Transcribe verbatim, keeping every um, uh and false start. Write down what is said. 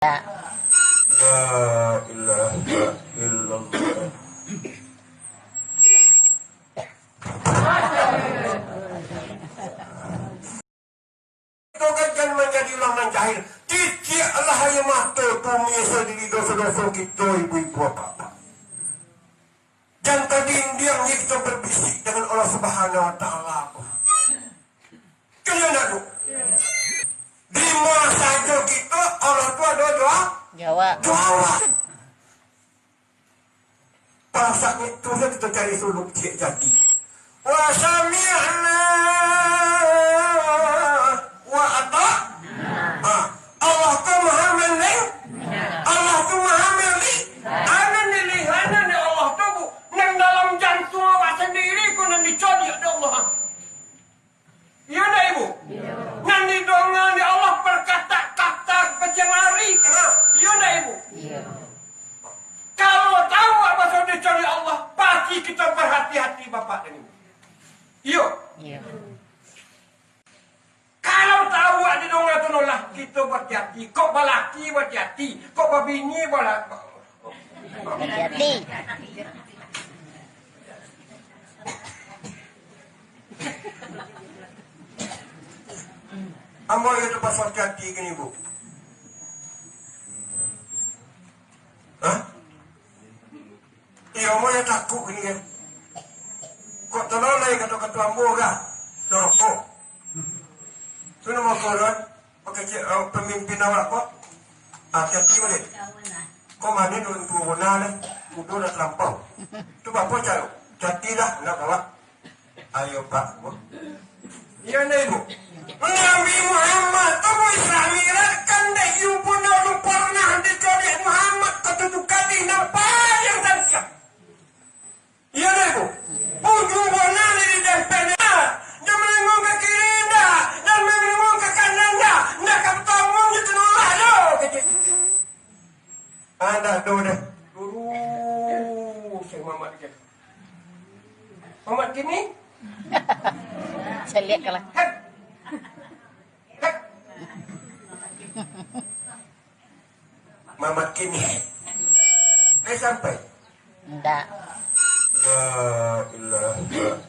La ilaha illallah. Kito kan jan manjadi urang nan jahil. Ciciaklah aia mato, tumiso diri doso-doso kito, ibu-ibu, bapak-bapak. Jan tadindiang kito berbisik dengan Allah Subhanahu wa Ta'ala. Kan iyo ndak tu? Di ma sajo kito, Allah tu ado doa. Jawab. Jawab. Pasaknyo tu sajo kito cari suluk ciek jadi. Wa sami'na wa ata'na. Ha. Allah tu Maha Mandeng-, Allah tu Maha Mali-, Anan dilihanan dek Allah tu, Bu, nan dalam jantuang awak sandiri ko nan dicaliak dek Allah. Iyo ndak, Ibu? Iyo. Nan didonga dek Allah parkato-kato kecek ari. Ha, iyo ndak, Ibu? Iyo. Kalau tahu apo nan dicaliak Allah, pasti kito berhati-hati, Bapak dan Ibu. Iyo. Iyo. Kalau tahu awak didonga tu nolah, kito berhati-hati. Kok balaki berhati-hati, kok babini bala-, Hati-hati. Ambo iyo tu pasal hati-hati kini, Bu. Hah? Iyo, ambo iyo takuk kini kan. Kok tololai kato-kato ambo kah? Doroko. Tu namo koron. Oke, cek, eh, pamimpin awak ko, hati-hati baliak. Ko mano dulu tu bona deh, kudo dah talampau. Tu bapo caro? Jadilah anak awak. Ayo, Pak, Bu. Iyo, ndak, Ibu? Nabi Muhammad tu, Bu, Isra Mi'raj kan dek iyo pulo, lu pernah dicaliak Muhammad katujuah kali, nampak yang dan siap. Iyo, ndak, Bu? Ujuang bona di dempelnyo. Jan malengong ka kiri, ndak. Jan malengong ka kanan, ndak. Ndak ka batemu jo tu nolah, yo, kecek. Anak tu deh. Lurus, Syekh Muhammad kecek. Muhammad kini? Caliak kalah. Hek. Hek. Mamat kini. Lai sampai? Ndak. La ilaha